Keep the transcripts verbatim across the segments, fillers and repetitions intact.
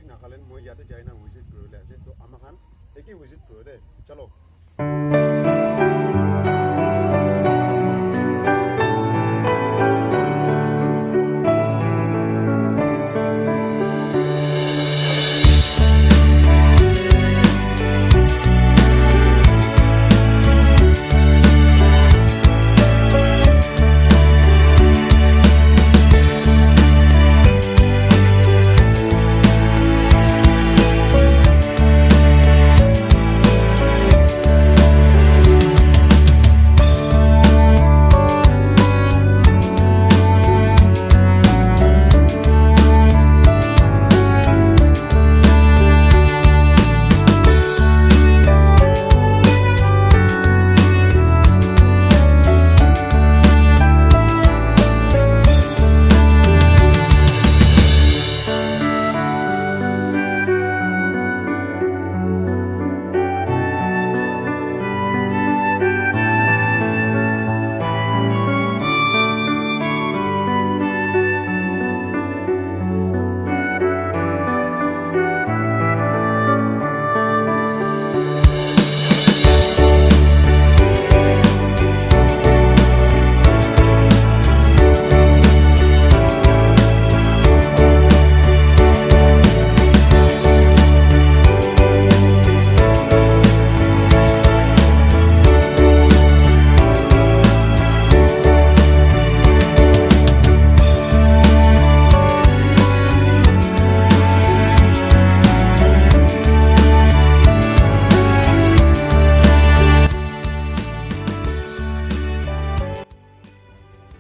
Nagaland moi yate jai na visit kuribole ase, to ama khan eke visit kuro de. Chalo.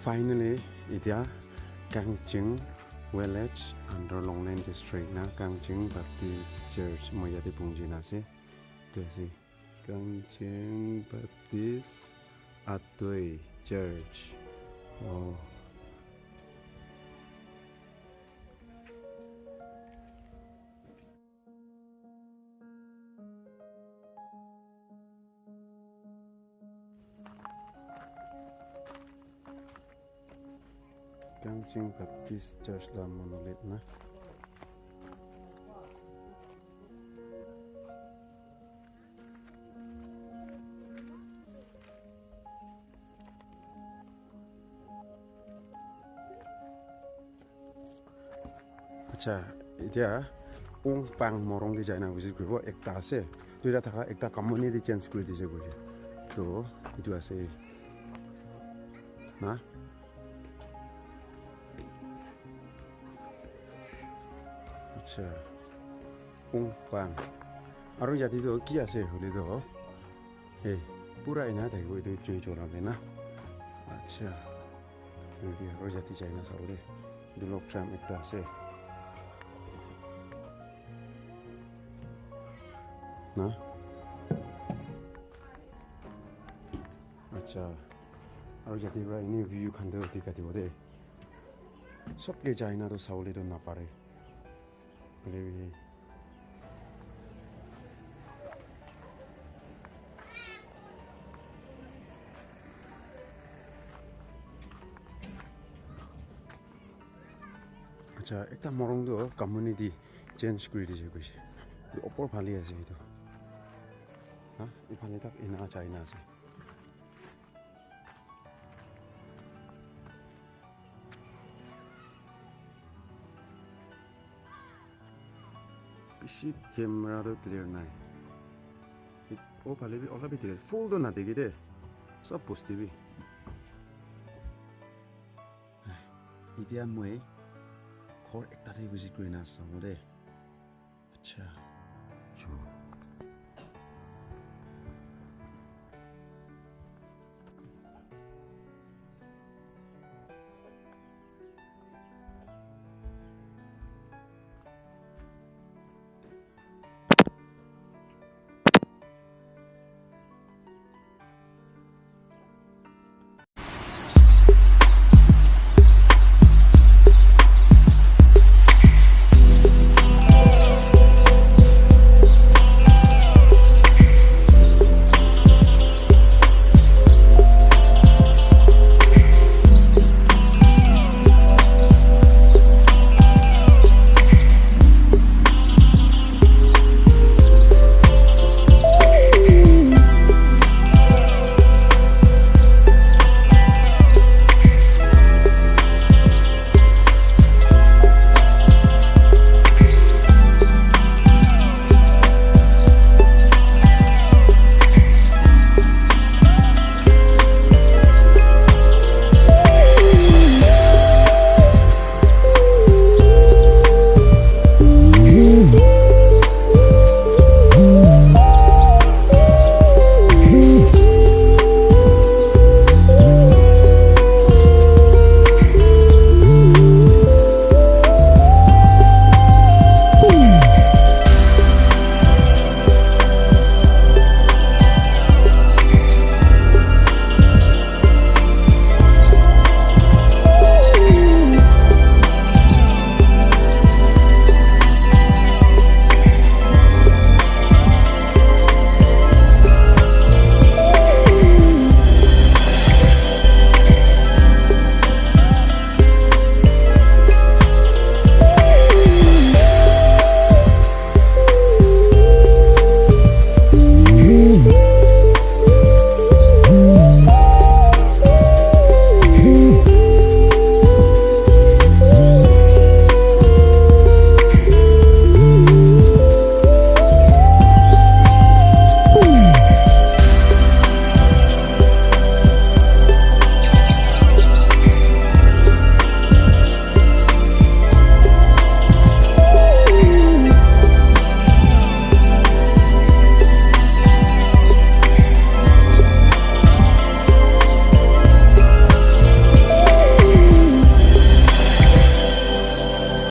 Finally, itia Kangching village under Longleng district na Kangching Baptist Church moi yate punji na ase. Etu ase Kangching Baptist Atoi Church. Oh. Kangching Baptist Church la monolith na. Acha, etia Ungpang morung te jaina visit kuribo, ekta ase, duita thaka, ekta company te change kuri dise koise. To etu ase na. Acha, Ungpang. Aru yate toh ki ase hoile toh, hey, pura ena thakibo etu jui chola te na. Acha. Yate aru yate jai na sabo de. Etu log jam ekta ase. Na? Acha. Aru yate para eni view khan toh dikha dibo de. Sob ke jai na toh sabole toh napare. Hoile bi acha, ekta morung toh company te change kuri dise koise. Etu opor phale ase etu. Ha, ephale tak ena jai na ase. Bishi camera toh clear nai. Oh, phale bi olop bi dikhi ase. Full toh nadikhi de. Sob bosti bi. Etia moi ghor ekta te visit kuri na sabo de. Acha. Chu.